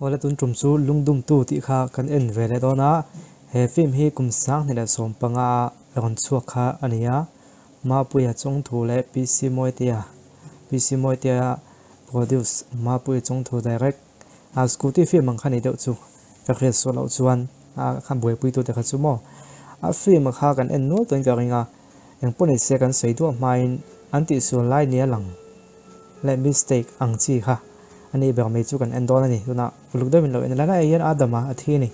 Awle tun tum chu lungdumtu tih kha kan en ve leh dawn a, he film hi kum 2015 a rawn chhuak kha a ni a, Mapuia Chawngthu leh PC Mawitea, PC Mawitea produce, Mapuia Chawngthu direct, a scooty film ang kha ni deuh chu ka hriat suah loh chuan a khan buaipuitute kha chu maw a film kha kan en nual tawhin ka ring a, engpawh ni se kan sawi duah hmain an tihsual lai nia lang. leh mistake ang chi kha a nih ber mai chu kan en dawn a ni. Tunah uluk deuhin lo en ila, hei hian Adama a thi a ni.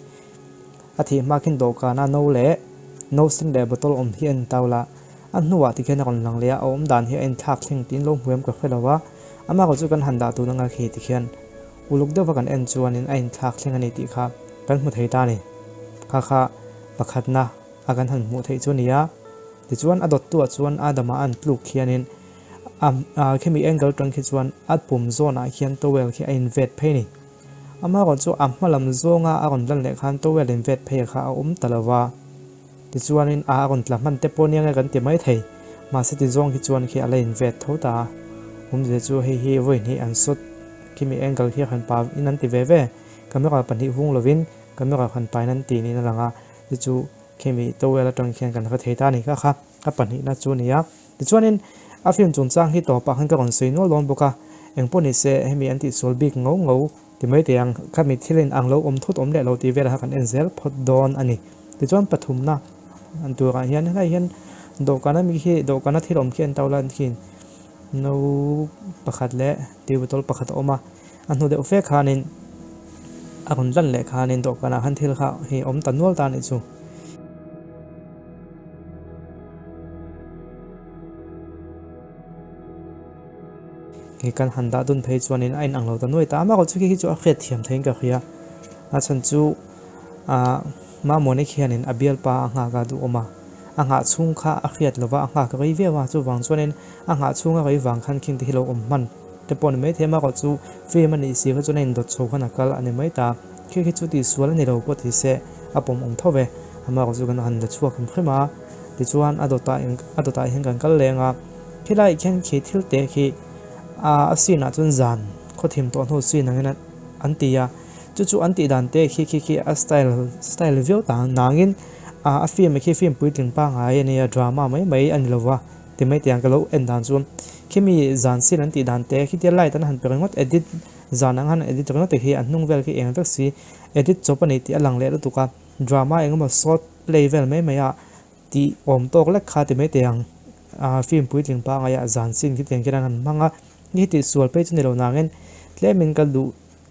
A thih hma khin dawhkana no leh no sen leh bottle awm hi a en tau la, a hnuah tikhian a rawn lang leh a, a awm dan hi a en thlak thleng tiin lo hmu em ka hre lo a, amah erawh chu kan han dah tun anga khi tikhian uluk deuha kan en chuanin a inthlak thleng a ni tih kha kan hmu thei ta a ni. Kha kha pakhatna a kan han hmuh theih chu a ni a, tichuan a dawttuah chuan Adama a an tluk khianin A khemi angle tang khi chuan a pum zawnah khian towel khi a in vet phei a ni. Amaherawh chu a hma lam zawnga a rawn lan leh khan towel in vet phei kha a awm ta lo va, tichuanin a rawn tla hman te pawh nia nge kan ti mai thei. Mahse ti zawng khi chuan khi a la in vet tho ta a. Awmzia chu hei hi vawi hnih an shot khimi angle khi a han pa in an ti ve ve. Camera pahnih vung lovin camera han pain an ti niin a lang a, chu chu khimi towel atang khian kan hre thei ta a ni kha kha a pahnihna chu a ni a. Tichuanin, a film chungchang hi tawpah khan ka rawn sawi nual dawn bawk a, engpawh ni se hemi an tihsual bik ngo ngo ti mai teh ang, khami thil in ang lo awm thut awm leh lo tih velah kha kan en zel phawt dawn a ni. Tichuan pathumna an turah hian helai hian dawhkana mi khi dawhkana thil awm khi an taulan khi no pakhat leh tui bottle pakhat a awm a, a hnu deuh fe khanin a rawn lan leh khanin dawhkanah khan thil kha hi awm ta nual ta a nih chu. Khi kan han dah dun phei chuanin a inang lo ta nuai ta a, amaherawhchu khi khi chu a hriat thiam theiin ka hria a chhan chu ah Mamawni khianin a bialpa a nghak a duhawm a, a nghah chhung kha a hriat lova a nghak rei viau a, chuvang chuanin a nghah chhung a rei vang khan khing te hi lo awm hman te pawh a ni maithei a, amaherawhchu film a nih si kha chuan a indawt chho khan a kal a ni mai ta, khi khi chu tihsual a ni lo pawh ti se a pawm awm tho ve. Amah chu kan han la chhuak hrim hrim a, tichuan a dawtah eng a dawtah hian kan kal leng a, khilaiah khian khi thil te khi a scene ah chuan zan khawthim tawh hnu scene angin an ti a, chu chu an tih dan te khi khi khi a style style viau ta nangin a film khi film puitling pangngai a nia drama mai mai a ni lo va ti mai tiang ka lo en dan chu khimi zan scene an tih dan te khitia light an han pe ringawt edit zan ang han edit ringawt te khi a hnung vel khi eng vek si edit chawp a ni tih a lang leh lutuk a. Drama eng emaw short play vel mai mai a tih awm tawk lek kha ti mai teh ang. Aa film puitling pangai ah zan sin khi tiang khian an han hmang a, ni hi tih sual phei chu ni lo nangin tlemin ka duh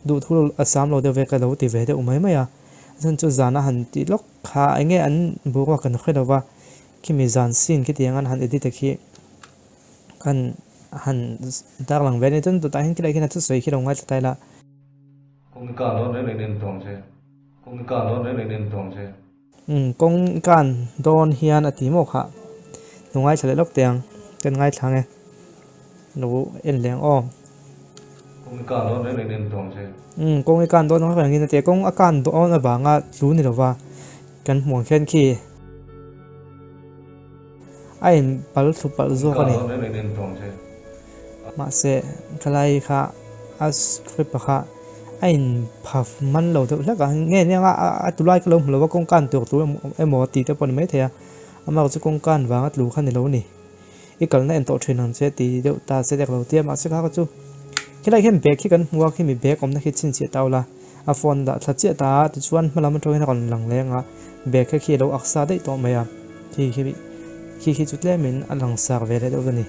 duh thu a sam lo deuh ve ka lo ti ve deuh mai mai a. A chhan chu zan a han tih lawk kha eng nge an boruak kan hre lo va, khimi zan sin khi tiang an han edit a khi kan han darlang ve a ni. Chuan tunah hian khilai khian a thusawi khi lo ngaithla ta ila. Kawng i kan dawn reng reng en tawng che. Kawng i kan dawn reng reng en tawng che. Umm kawng i kan dawn hian a ti maw khah. Lo ngaithla leh lawk teh ang. Kan ngaithla ang e. Lo en leh ang aw. Kawng i kan dawn reng reng en tawng che. Umm kawng i kan dawn reng rengin a ti a. Kawng a kan dawn avanga tlu ni lova kan hmuh ang khian khi a in pal thlu palh zawk a ni. Mahse thalai kha a script a kha a in pha man lo deuh hlek a, nge nia a tu lai kha lo hmu lo va kawngka an tur tur emaw tih te pawh a ni maithei a, amah chu kawngka an vanga tlu kha a ni lo a ni. I kalna en tawh thin ang che ti deuh ta se dek lo tia mahse kha kha chu khilai hian bag hi kan hmu a khimi bag awmna khi chhinchhiah ta ula a phone dah thla chiah ta a tichuan hma lam atangin a rawn lang leng a bag kha khi a lo aksa daih tawh mai a khi khi khi khi chu tlemin a lang sak ve leh deuh a ni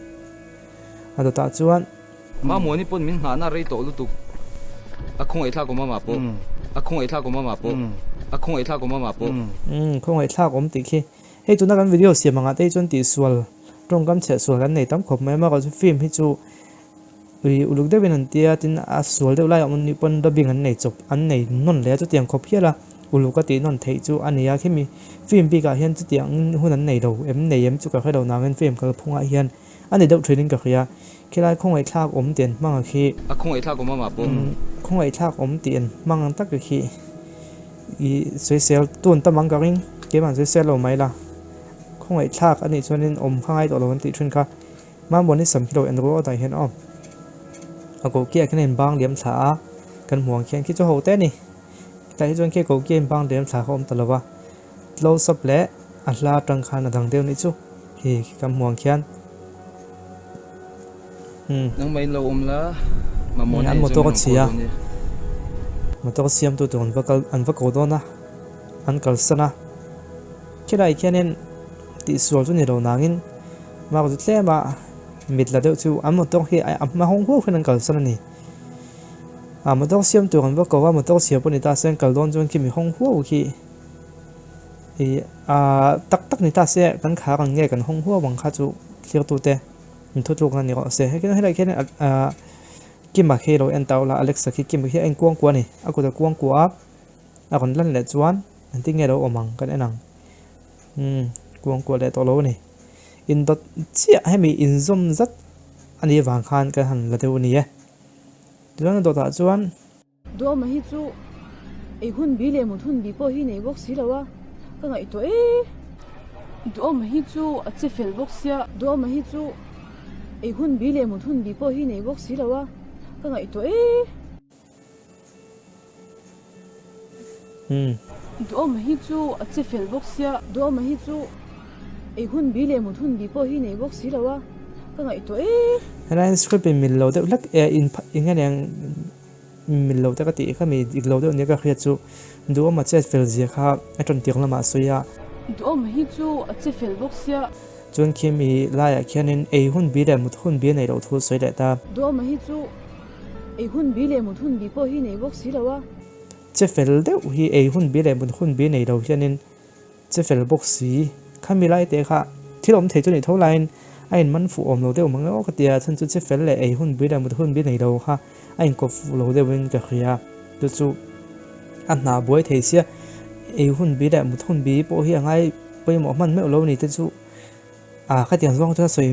a dawtah chuan. Mamawni pawn min nghahna rei tawh lutuk a khawngaih thlak awm amah pawh a khawngaih thlak awm amah pawh a khawngaih thlak awm amah pawh. Umm khawngaih thlak awm tih khi Hei tuna kan video siam angah te hi chuan tihsual tawngkam chhehsual kan nei tam khawp mai a, amaherawh chu film hi chu ui uluk deuhin an tia tin a sual deuh lai a awm anih pawn dubbing an nei chawp an nei nawn leh a chutiang khawp hial a uluk a tih nawn theih chu a ni a, khimi film bikah hian chutiang hun an nei lo em nei em chu ka hre lo nangin film kalphungah hian a ni deuh thin in ka hria khilai khawngaihthlak awm tih an hmang a khi. A khawngaihthlak awm amah pawh. Khawngaihthlak awm tih an hmang ang tak a khi. I sawisel tun tam ang ka ring, keimah sawisel lo mai la. Khawngaih thlak a nih chuanin awm kha ngai tawh lo an tih thin kha. Mamawni sam khi lo en rual awtah hian aw. A koh kiah khian a inbang liam thla a, Kan hmuh ang khian khi chu ho te a ni. Hetah hi chuan khi koki a inbang lem thla kha a awm ta lo va, close up leh a hla atang khan a dang deuh nih chu hi kan hmuh ang khian. Umm. Nangmah in lo awm la, mamawh An nei motor chuan a min rawn chhia call dawn nia. Motor siamtu tur an va kal an va ko dawn a, an kalsan a. Khilai khianin tihsual chu ni lo nangin mark chu tlem a mit la deuh chu an motor hi a hma hawng huau hian an kalsan a ni. A motor siam tur an va ko a, motor chhia pawh ni ta se an kal dawn chuan khi mi hawng huau khi ih ah tak tak ni ta se kan khar ang nge kan hawng huau ang kha chu thlir tu te in thu tluk na ni rawh se. Hei helai khian ah Kima khi lo en ta ula Alexa khi Kima khi a inkuang kuah a ni, a kut a kuang kuah a, a rawn lan leh chuan engtin nge lo awm ang kan en ang umm kuang kuah leh tawh lo a ni. Indawt chiah hemi inzawm zat a nih avang khan kan han la deuh a ni e. Tichuan a dawtah chuan. Duama hi chu ei hun bi leh mut hun bi pawh hi nei bawk si lo a, ka ngaihtuah e. Duama hi chu a che fel bawk sia. Duama hi chu ei hun bi leh mut hun bi pawh hi nei bawk si lo a, ka ngaihtuah e. Umm. Duama hi chu a che fel bawk sia. Duama hi chu ei hun bi leh mut hun bi pawh hi nei bawk si lo a, ka ngaihtuah e. Helai script in mil lo deuh hlek e in eng eng mil lo te ka tih kha mi dik lo deuh nia ka hriat chu Duama chet fel zia kha a tan tir lamah a sawi a. Duama hi chu a che fel bawk sia. Chuan khi mi laiah khianin ei hun bi leh mut hun bi a neih loh thu a sawi leh ta. Duama hi chu Ei hun bi leh mut hun bi pawh hi nei bawk si lo a. Che fel deuh hi ei hun bi leh mut hun bi nei lo hianin che fel bawk si. Khami lai te kha thil awm thei chu nih tho laiin a in man fuh awm lo deuh mang emaw ka ti a, chhan chu che fel leh ei hun bi leh mut hun bi nei lo kha a inkawp fuh lo deuhin ka hria. Chu chu a hna buai thei sia ei hun bi leh mut hun bi pawh hi a ngai pawimawh hman meuh lo ni te chu a khatiang zawng chuan sawi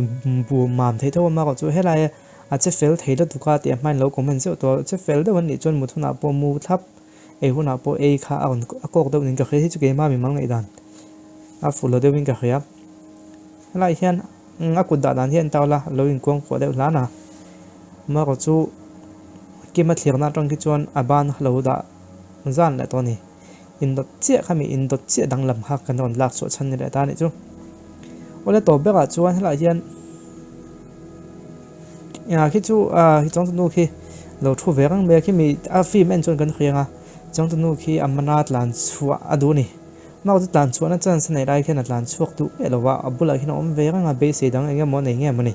bu mam thei tho a mah erawh chu helai A che fel thei lutuk a tih a hmain lo comment zeuh tawh a, che fel deuh an nih chuan mut hunah pawh mu thlap, ei hunah pawh ei kha a rawn a kawk deuh nin ka hria hi chu keimah mi mal ngaihdan a fuh lo deuhin ka hria. Helai hian a kut dah dan hi a en tau la, lo inkuang kuah deuh hlan a, amaherawh chu Kima thlirna atang khi chuan a ban kha lo dah zan leh tawh a ni. Indawt chiah kha mi indawt chiah danglam kha kan rawn lak chhuah chhan ni leh ta a nih chu. Awle tawp berah chuan helaiah hian engah khi chu ah khi changtunu khi lo thu ve reng mai a khi mi a film en chuan kan hria ang a changtunu khi a mana tlan chhuah a duh a ni. Mau chu tlan chhuahna chance a neih lai khian a tlan chhuak duh miah lo va a bulah khian a awm ve reng a beisei dang eng emaw a nei nge maw ni.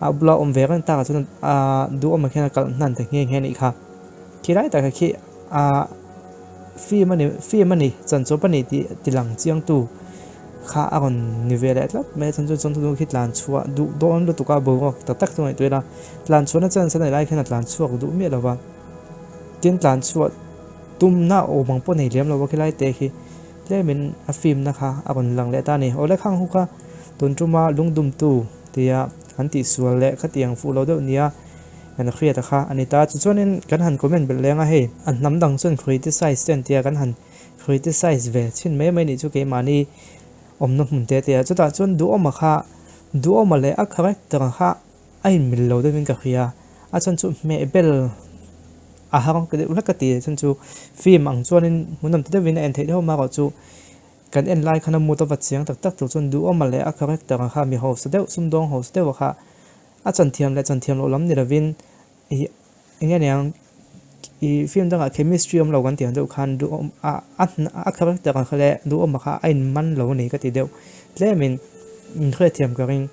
A bula awm ve reng takah chuan aaa duhawmah khian a kalh hnan ta nghe nghe a nih kha. Khi lai takah khi aaa film a ni film a ni chanchawp a ni tih ti lang chiangtu kha a rawn ni ve leh tlat mai a chhan chu chawngtunu khi tlan chhuah duh dawn lutuk a boruak tak tak chu ngaihtuah ila tlan chhuahna chance a neih lai khian a tlan chhuak duh miah lo va tin tlan chhuah tumna awm ang pawh nei lem lo va khilai te khi tlemin a film na kha a rawn lang leh ta a ni. Awle khang hu kha tun tuma lungdumtu tia an tihsual leh khatiang fuh lo deuh nia kan hriat a kha a ni ta. Tichuanin kan han comment belh leng a hei a hnam dang chuan criticize te an tia kan han criticize ve chhin mai mai nih chu keimahni awmna hmun te te a. Chutah chuan duhawma kha duhawma leh a character kha a inmil lo deuhin ka hria a chhan chu hmehbel a har ka deuh hlek ka ti a chhan chu film ang chuanin hmuhnawm ta deuhin a en theih deuh amaherawh chu kan en lai khan a mood a va chiang tak tak tur chuan duhawma leh a character ang kha mi hausa deuh sumdawng hausa deuh a kha a chanthiam leh chanthiam loh lam ni lovin ih eng nge niang ih film dangah chemistry awm lo kan tih ang deuh khan duhawm a a character ang kha leh duhawma kha a inman lo a ni ka ti deuh tlemin min hriatthiam ka ring.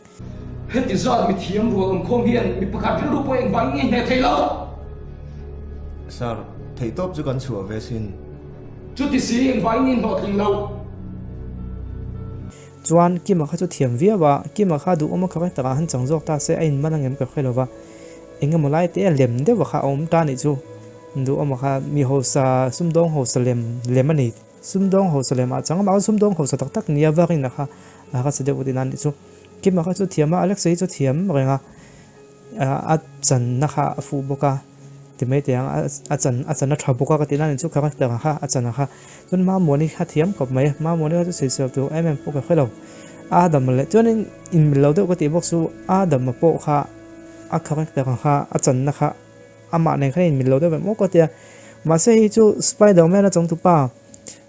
Heti zat mithiam rual awmkhawm hian mi pakhat rilru pawh engvangin nge hneh thei lo? Sir, theihtawp chu kan chhuah ve sin. Chuti si engvangin nge hlawhtling lo? Chuan Kima kha chu thiam viau a, Kima kha duhawm a character ah han chang zawk ta se a inman angem ka hre lo va, engemaw lai te a lem deuh a kha a awm ta nih chu, duhawm a kha mi hausa sumdawng hausa lem lem a ni, sumdawng hausa lem ah chang amah sumdawng hausa tak tak nia va rin a kha a kha che deuh tiin a nih chu. Kima kha chu thiam a, Alexa hi chu thiam reng a, a channa kha a fuh bawk a ti mai teh ang a chan a chan a tha bawk a ka tih nan chu character ang kha a chan ang kha chuan Mamawni kha thiam khawp mai Mamawni kha chu sawisel tur em em pawh ka hre lo Adam leh chuanin inmil lo deuh ka tih bawk chu Adam-a pawh kha. a character kha a channa kha amah nen khan a inmil lo deuh em aw ka tia. Mahse hei chu Spiderman a changtupa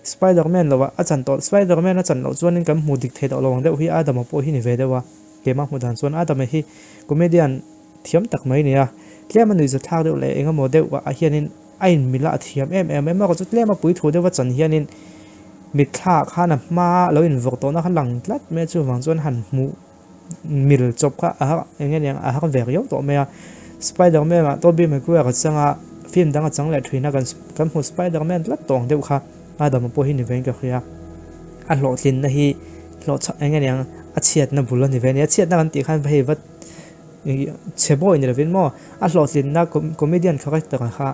Spiderman loh a a chan tawh Spiderman a chan loh chuanin kan hmuh dik thei tawh lo ang deuh hi Adam-a pawh hi ni ve deuh a. Keimah hmuh dan chuan Adam-a hi comedian thiam tak mai a ni a, tlem a nuihza thlak deuh leh engemaw deuh ah hianin a inmil a, a thiam em em a, emaw chu tlem a puithu deuh a chan hianin mitthla ah khan a hma lo invawk tawhna kha lang tlat mai a, chuvang chuan han hmuh mil chawp kha a har eng nge niang a har ve riau tawh mai a. Spiderman ah Tobey Maguire a chang a, film dang a chang leh thin a, kan kan hmu Spiderman tlat tawh ang deuh kha Adam-a pawh hi ni vein ka hria. A hlawhtlinna hi hlawhchhah eng nge niang a chhiatna bul a ni ve a ni, a chhiatna kan tih khan hei va Chhe bawi ni lovin maw a hlawhtlinna comedian character kha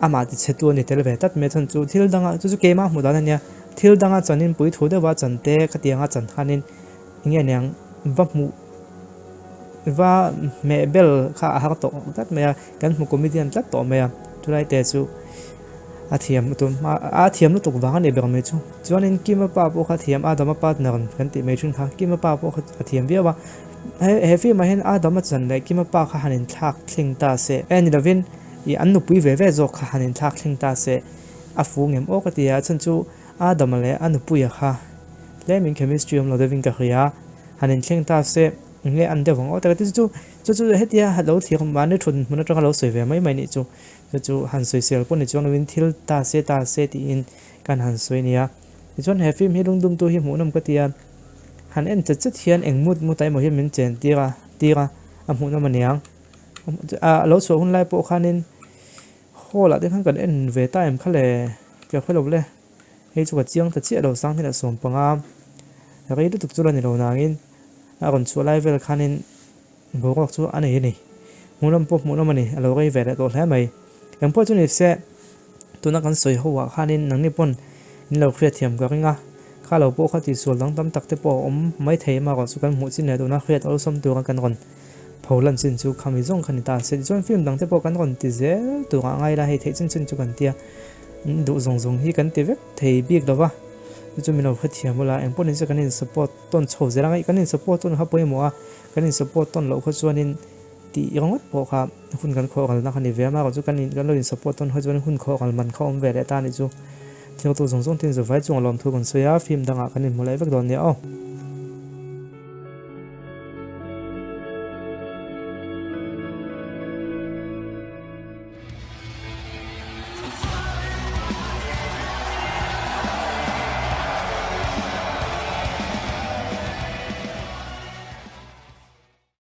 amah ti chhe tu a ni tel ve tlat mai a chhan chu thil danga chu chu keimah hmuh dan a nia thil danga chanin pui thu deuha chan te khatianga chan khanin enge niang va hmuh va hmeh bel kha a har tawh tlat mai a kan hmu comedian tlat tawh mai a chulai te chu a thiam tum a thiam lutuk vang a ni ber mai chu chuanin Kima pa pawh kha thiam Adama partner kan tih mai thin kha Kima pa pawh kha a thiam viau a. He film ah hian Adama chan leh Kima pa kha han inthlak thleng ta se, e ni lovin ih an nupui ve ve zawk kha han inthlak thleng ta se a fu ngem aw ka ti a, chhan chu Adama leh a nupuia kha tlemin chemistry awm lo deuhin ka hria, han inthleng ta se nge an deuh ang aw ta ka ti chu chu chu hetia lo thlir mahni thut hmun atanga lo sawi ve mai mai nih chu chu chu han sawisel pawh ni chuang lovin thil ta se ta se tiin kan han sawi nia tichuan he film hi lungdumtu hi hmuhnawm ka ti a. Han en chet chet hian eng mut mut ah emaw hian min chen tir a tir a a hmuhnawm a niang a lo chhuah hun lai pawh khanin hall ah te khan kan en ve ta em kha le ka hre lo le hei chu ka chiang ta chiah lo sanghnih leh 15 rei lutuk chu la ni lo nangin a rawn chhuah lai vel khanin boruak chu a nei a ni hmuhnawm pawh hmuhnawm a ni a lo rei ve leh tawh hle mai engpawh chu ni se. Tuna kan sawi ho ah khanin nangni pawn in lo hriat thiam ka ring a, kha lo pawh kha tihsual dang tam tak te pawh a awm mai thei em erawh chu kan hmuh chin leh tuna hriat awlsam tura kan rawn pho lan chin chu khami zawng kha ni ta se. Tichuan film dang te pawh kan rawn ti zel turah ngai la hei theih chin chin chu kan tia duh zawng zawng hi kan ti vek thei bik lo va, chu chu min lo hrethiam ula engpawh ni se kan in support tawn chho zel ang, kan in support tawn kha pawimawh a, kan in support tawn loh kha chuanin Tih ringawt pawh kha hun kan khawh kalna kha ni ve a, amaherawh chu kan in kan lo in support tawn hawi chuan hun khawh kal man kha awm ve leh ta a nih chu. Thiltu zawng zawng te in zavai chunga lawmthu kan sawi a, film dangah kan inhmu leh vek dawn nia aw.